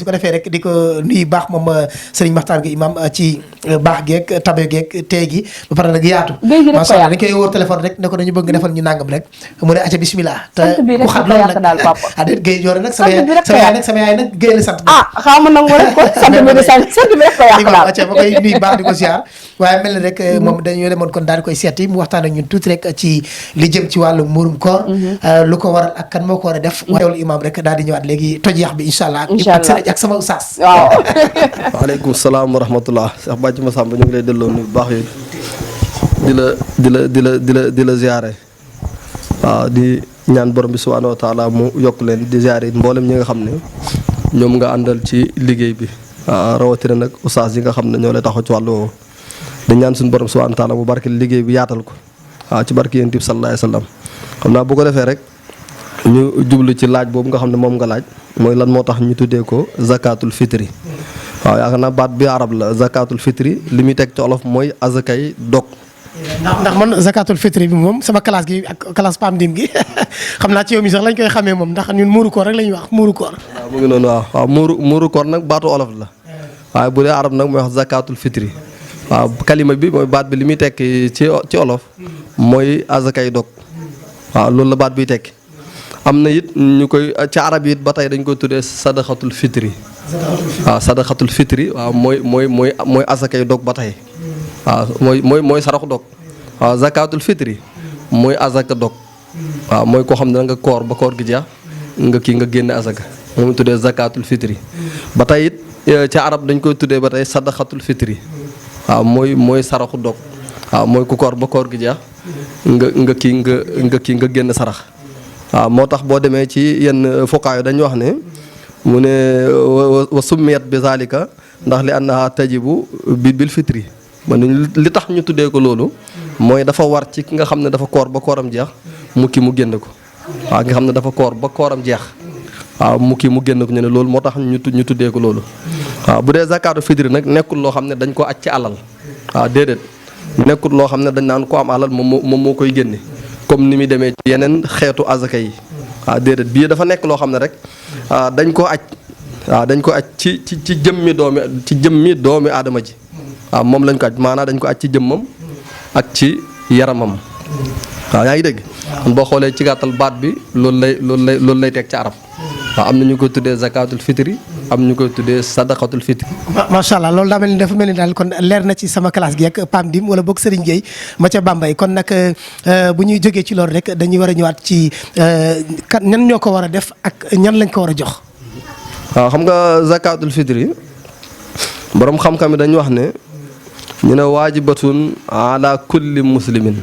ko defee rek di ko nuyu baax moom Serigne Makhtar gi imam ci baax geeg tabe geeg tey gi ba pare nag yaatu macha allah dañ koy wóor téléphone rek ne ko dañu bëgg nga defal ñu nangam rek mu ne aca bismillah te ku xam loolu nag déet Guèye Joore nag sama yaay nag Guèye la sant xaw ma nangu rek ko sant bi rek ko yàq daal aca ma koy nuyu baax di ko ziar waaye mel na rek moom dañoo demoon kon daal di koy seeti mu waxtaan ak ñun tuuti rek ci li jëm ci wàllu muurum koor lu ko waral ak kan moo ko war a def teewlu imam rek daal di ñëwaat léegi toj yax bi incha allah ak sama oustaz waaw waaleykum salaam wa rahmatullah Cheikh Bàcc Massamba ñu ngi lay delloo nuyu bu baax yooyu di la ziare waaw di ñaan borom bi subhanahu wa taala mu yokk leen di ziare it mboolem ñi nga xam ne ñoom nga àndal ci liggéey bi rawatina nag oustaz yi nga xam ne ñoo lay taxaw ci wàllu woowu di ñaan suñu borom subhanahu wa taala mu barke liggéey bi yaatal ko waaw ci barke yonent bi sallallahu alayhi wa sallam xam naa bu ko defee rek ñu jublu ci laaj boobu nga xam ne moom nga laaj mooy lan moo tax ñu tuddee ko zakatul fitri waaw yaakaar naa baat bi arab la zakatul fitri li muy teg ci olof mooy azakay dog ndax man zakatul fitri bi moom sama classe gi ak classe Pam Dim gi xam naa ci yow mi sax lañ koy xamee moom ndax ñun muuru koor rek la ñuy wax muuru koor waaw mu ngi noonu waaw muuru koor nag baatu olof la waaye bu dee arab nag mooy wax zakatul fitri waaw kalima bi mooy baat bi li muy tekki ci olof mooy azakay dog waaw loolu la baat biy tekki am na it ñu koy ci arab yi it ba tey dañ koy tuddee sadaxatul fitri waaw sadaxatul fitri waaw mooy azakay dog ba tey waaw mooy saraxu dog waaw zakatul fitri mooy azaka dog waaw mooy koo xam ne nga koor ba koor gi jeex nga génne azaka moom tuddee zakatul fitri ba tey it ci arab dañ koy tuddee ba tey sadaxatul fitri waaw mooy saraxu dog waaw mooy ku koor ba koor gi jeex nga génn sarax waaw moo tax boo demee ci yenn fuqaayu dañuy wax ne mu ne wa summiyat bi zalika ndax li annaha tajibu bil fitri man li tax ñu tuddee ko loolu mooy dafa war ci ki nga xam ne dafa koor ba kooram jeex mu génn ko waaw nga xam ne dafa koor ba kooram jeex waaw mu génn ko ñu ne loolu moo tax ñu tuddee ko loolu waaw bu dee zakatu fitri nag nekkul loo xam ne dañ ko aj ci alal waaw déedéet nekkul loo xam ne dañ naan ko am alal moom moo koy génne comme ni muy demee ci yeneen xeetu azaka yi waaw déedéet bii dafa nekk loo xam ne rek dañ ko aj waaw dañ ko aj ci jëmmi doomi aadama ji waaw moom lañ ko aj maanaam dañ ko aj ci jëmmam ak ci yaramam waaw yaa ngi dégg kon boo xoolee ci gàttal baat bi loolu lay teg ci arab waaw am na ñu koy tuddee zakatul fitri am ñu koy tuddee sadaqatul fitri. macha allah loolu daa mel ni dafa mel ni daal kon leer na ci sama classe gi ak Pam Dim wala boog Serigne Gueye ma ca Bambey kon nag bu ñuy jógee ci loolu rek dañuy war a ñëwaat ci kan ñan ñoo ko war a def ak ñan lañ ko war a jox. waaw xam nga zakatul fitri borom xam-xam yi dañu wax ne ñu ne waajibatun ala kulli muslimin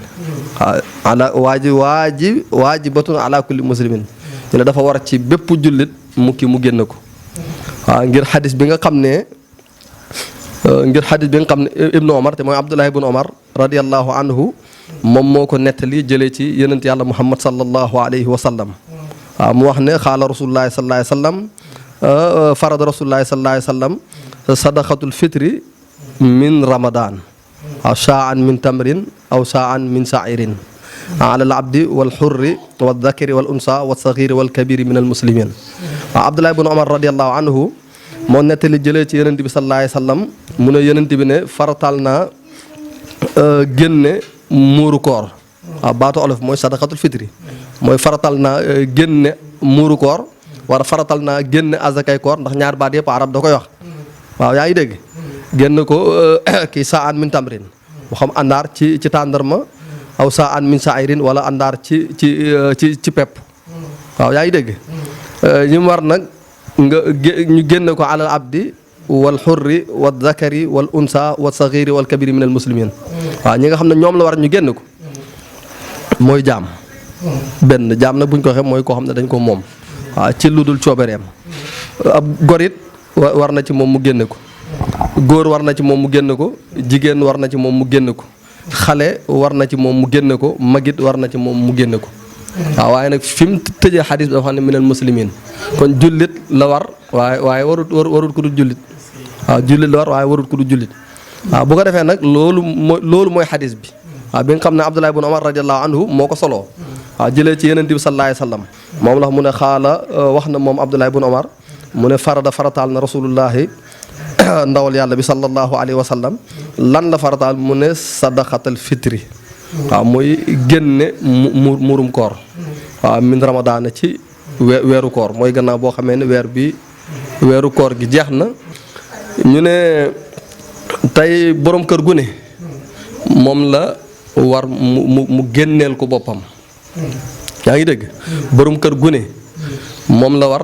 waajibatun ala kulli muslimin ñu ne dafa war ci bépp jullit mu génn ko. waaw ngir xadis bi nga xam ne Ibnu Omar te mooy Abdullah ibnu Omar radiyallahu anhu moom moo ko nettali jëlee ci yonent yàlla Muhammad sallallahu alayhi wa sallam waaw mu wax ne xaala rasulullahi sallallahu alayhi wa sallam farada rasulullahi sallallahu alayhi wa sallam sadaqatul fitri min ramadan aw shaan min tamrin aw shaan min sa'irin ala al abdi wal xurri wal zakari wal unsa wal saxiri wal kabiri min al muslimin waaw Abdullah ibn Omar radiyallahu anhu moo nettali jëlee ci yonent bi sallallahu alayhi wa sallam mu ne yonent bi ne faratal naa génne muuru koor waaw baatu olof mooy sadaqatul fitri mooy faratal naa génne muuru koor war a faratal naa génne azakay koor ndax ñaar baat yëpp arab da koy wax waaw yaa ngi dégg génn ko kii saan min tamrin mu xam àndaar ci tàndarma aw saan min sa'irin wala àndaar ci pepp waaw yaa ngi dégg ñi mu war nag ñu génn ko alal abdi wal xurri wal zakari wal unsa wal saxiri wal kabiri min al muslimin waaw ñi nga xam ne ñoom la war ñu génn ko mooy jaam benn jaam nag buñ ko waxee mooy koo xam ne dañ ko moom waaw ci lu dul coobareem ab gorit war na ci moom mu génne ko góor war na ci moom mu génne ko jigéen war na ci moom mu génne ko xale war na ci moom mu génne ko magit war na ci moom mu génne ko waaw waaye nag fi mu tëjee xadis bi dafa xam ne minal muslimin kon jullit la war waaye warut ku dul jullit waaw jullit la war waaye warut ku dul jullit waaw bu ko defee nag loolu mooy xadis bi waaw bi nga xam ne Abdullah ibn Omar radiallahu anhu moo ko soloo waaw jëlee ci Yonent bi sallallahu alayhi wa sallam moom la mu ne xaala wax na moom Abdullah ibn Omar mu ne farataal na rasulullahi ndawal yàlla bi sallallahu alayhi wa sallam lan la farataal mu ne sadaqatal fitri waaw mooy génne murum koor waaw min ramadaana ci weeru koor mooy gannaaw boo xamee ne weeru koor gi jeex na ñu ne tey borom kër gu ne moom la war mu génneel ko boppam yaa ngi dégg borom kër gu ne moom la war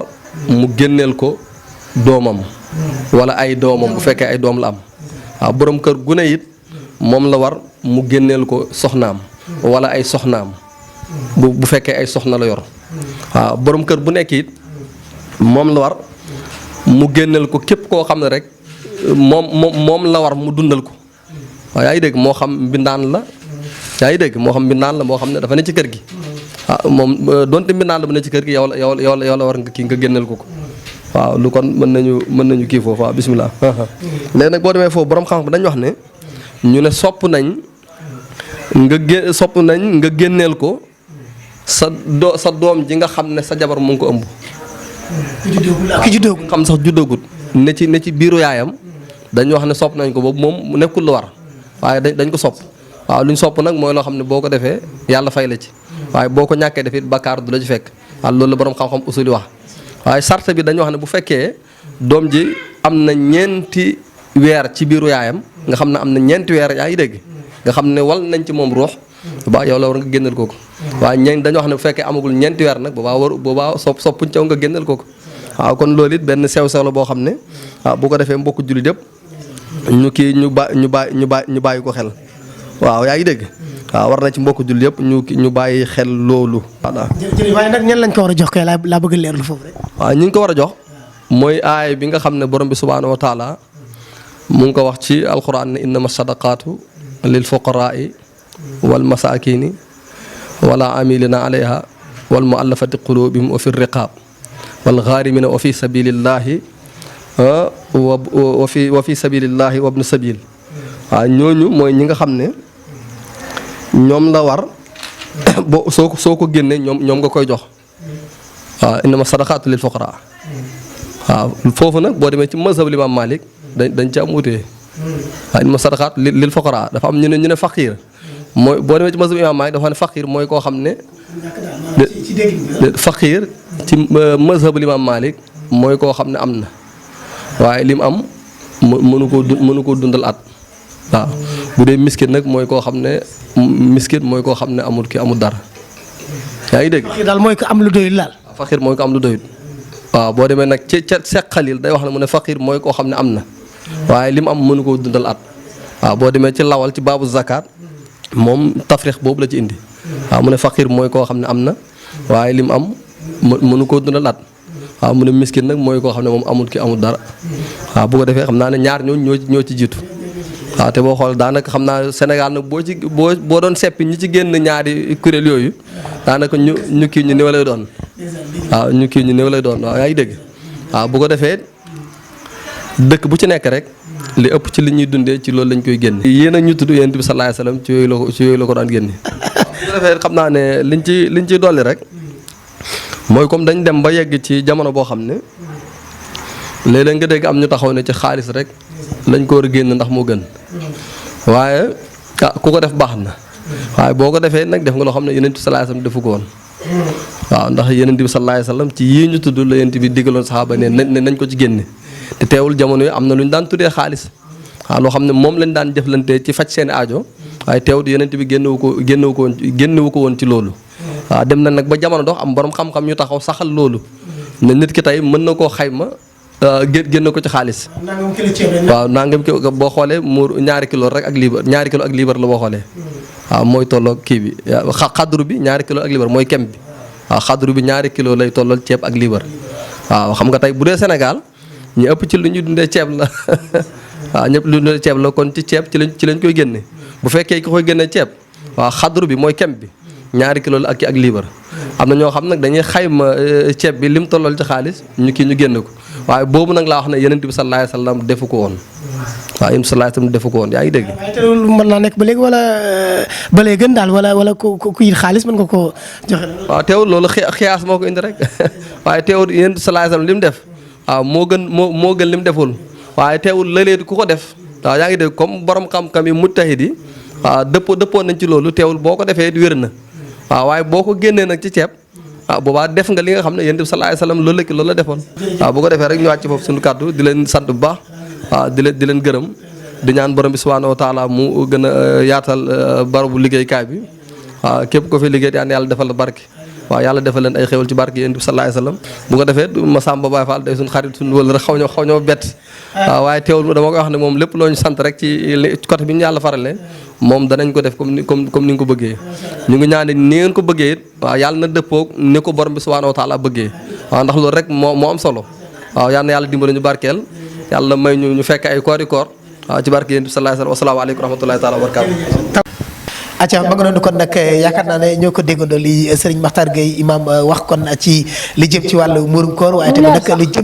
mu génneel ko doomam wala ay doomam bu fekkee ay doom la am waaw borom kër gu ne it moom la war mu génneel ko soxnaam wala ay soxnaam bu fekkee ay soxna la yor waaw borom kër bu nekk it moom la war mu génneel ko képp koo xam ne rek moom la war mu dundal ko waaw yaa ngi dégg moo xam mbindaan la yaa ngi dégg moo xam mbindaan la moo xam ne dafa ne ci kër gi moom donte mbindaan la bu ne ci kër gi yow la war nga kii nga génneel ko waaw lu kon mën nañu kii foofu waaw bismillah léegi nag boo demee foofu borom xam-xam dañu wax ne ñu ne sopp nañ nga génneel ko sa doom ji nga xam ne sa jabar mu ngi ko ëmb ki juddoogut xam sax juddoogut ne ci biiru yaayam dañu wax ne sopp nañ ko boobu moom mu nekkul lu war waaye dañ ko sopp waaw lu ñu sopp nag mooy loo xam ne boo ko defee yàlla fay la ci waaye boo ko ñàkkee def it bakkaar du la ci fekk waaw loolu la borom xam-xam usuli wax waaye sart bi dañu wax ne bu fekkee doom ji am na ñeenti weer ci biiru yaayam nga xam ne am na ñeenti weer yaa ngi dégg nga xam ne wal nañ ci moom ruux boobaa yow la war nga génneel kooku waaye dañu wax ne bu fekkee amagul ñeenti weer nag boobaa soppuñ caw nga génneel kooku waaw kon loolu it benn sew-sew la boo xam ne waaw bu ko defee mbokku jullit yëpp ñu bàyyi ko xel waaw yaa ngi dégg waaw war na ci mbokku jullit yëpp ñu bàyyi xel loolu. jërëjëf waaye nag ñan lañ ko war a jox kay laa bëgg leerlu foofu rek. waaw ñi ñu ko war a jox mooy aay bi nga xam ne borom bi subhaanahu wa taala mu ngi ko wax ci alquran ne innama sadaqaatu lil fuqaraai wal masakini wala amilina alayha wal muallafati qulubihim wa fi riqaab wal gaarimina wa fi sabilillahi wa fi sabilillahi wa ibnu sabil waaw ñooñu mooy ñi nga xam ne ñoom la war soo ko génnee ñoom nga koy jox waaw innama sadaqaatu lil fuqaraa waaw foofu nag boo demee ci mazhab Imam Malik dañ ci am wutee waaw innama sadaqaatu lil fuqaraa dafa am ñu ne faqiir mooy boo demee ci mazhab Imam Malik dafa ne faqiir mooy koo xam ne faqiir ci mazhab Imam Malik mooy koo xam ne am na waaye lim am mënu koo dundal at waaw bu dee miskin nag mooy koo xam ne amul dara yaa ngi dégg. faqiir daal mooy ko am lu doyul daal. waaw faqiir mooy ko am lu doyul waaw boo demee nag ca Seex Xalil day wax ne mu ne faqiir mooy koo xam ne am na waaye lim am mënu koo dundal at waaw boo demee ci lawal ci baabu zakat moom tafriix boobu la ci indi waaw mu ne faqiir mooy koo xam ne am na waaye lim am mënu koo dundal at waaw mu ne miskin nag mooy koo xam ne moom amul dara waaw bu ko defee xam naa ne ñaar ñoo ci jiitu waaw te boo xool daanaka xam naa Sénégal nag boo doon seppi ñi ci génn ñaari kuréel yooyu daanaka ñu kii ñu néew lay doon waaw ñu kii ñu néew lay doon waaw yaa ngi dégg waaw bu ko defee dëkk bu ci nekk rek li ëpp ci li ñuy dundee ci loolu lañ koy génne. yéen a ñu tudd Yonent bi sallallahu alayhi wasallam ci yooyu la ko daan génne bu ko defee xam naa ne liñ ciy dolli rek mooy comme dañ dem ba yegg ci jamono boo xam ne léeg-léeg nga dégg am ñu taxaw ne ci xaalis rek lañ ko war a génn ndax moo gën waaye ku ko def baax na waaye boo ko defee nag def nga loo xam ne Yonent bi sallallahu alayhi wasallam defu ko woon waaw ndax Yonent bi sallallahu alayhi wasallam ci yii ñu tudd la Yonent bi digaloon saxaaba ne nañ ko ci génne te teewul jamono yi am na lu ñu daan tuddee xaalis waaw loo xam ne moom lañ daan jëflantee ci faj seen aajo waaye teewul Yonent bi génnewu ko woon ci loolu waaw dem na nag ba jamono dox am borom xam-xam yu taxaw saxal loolu ne nit ki tey mën na koo xayma génn ko ci xaalis waaw nangam ki boo xoolee muur ñaari kilo rek ak liibar la boo xoolee waaw mooy tolloog kii bi xadru bi ñaari kilo ak liibar mooy kem bi waaw xadru bi ñaari kilo lay tollool ceeb ak liibar waaw xam nga tey bu dee Sénégal ñu ëpp ci lu ñuy dundee ceeb la waaw ñëpp lu dundee ceeb la kon ci ceeb ci lañ koy génne bu fekkee ki koy génne ceeb waaw xadru bi mooy kem bi ñaari kilo la ak liibar am na ñoo xam nag dañuy xayma ceeb bi lim tollool ci xaalis ñu génne ko waaye boobu nag laa wax ne Yonent bi sallallahu alayhi wasallam defu ko woon waaw Yonent bi sallallahu alayhi wasallam defu ko woon yaa ngi dégg. waaye te loolu mën naa nekk ba léegi wala ba léegi gën daal wala ku yit xaalis mën nga koo joxe. waaw teewul loolu xiyaas moo ko indi rek waaye teewul Yonent bi sallallahu alayhi wasallam li mu def waaw moo gën lim deful waaye teewul lëleet ku ko def waaw yaa ngi dégg comme borom xam-xam yi mujtahid yi waaw dëppoon nañ ci loolu teewul boo ko defee wér na waaw waaye boo ko génnee nag ci ceeb waaw boobaa def nga li nga xam ne yonent bi sallallahu alayhi wasallam loolu la defoon waaw bu ko defee rek ñu wàcc foofu suñu kàddu di leen sant bu baax waaw di leen gërëm di ñaan borom bi subhanahu wa taala mu gën a yaatal barabu liggéeykaay bi waaw képp ko fi liggéey yaan yàlla defal la barke waaw yàlla defal leen ay xéwal ci barke yonent bi sallallahu alayhi wasallam bu ko defee Massamba Baye Fall day suñu xarit suñu wël rek xaw ñoo bett waaw waaye teewul dama koy wax ne moom lépp loo ñu sant rek ci côté bi ñu yàlla farale moom danañ ko def comme ni nga ko bëggee ñu ngi ñaan ni ngeen ko bëggee it waaw yàlla na dëppoo ni ko borom bi subhanahu wa taala bëggee waaw ndax loolu rek moo am solo waaw yal na yàlla dimbali ñu barkeel yàlla may ñu fekk ay koori koor waaw ci barke yonent bi sallallahu alayhi wasallam wa salaamu aleykum wa rahmatullahi taala wa barakatuh acca ma nga noonu kon nag yaakaar naa ne ñoo ko déggandoo li Serigne Makhtar Gueye imam wax kon ci li jëm ci wàllu murum koor waaye tamit nag li jëm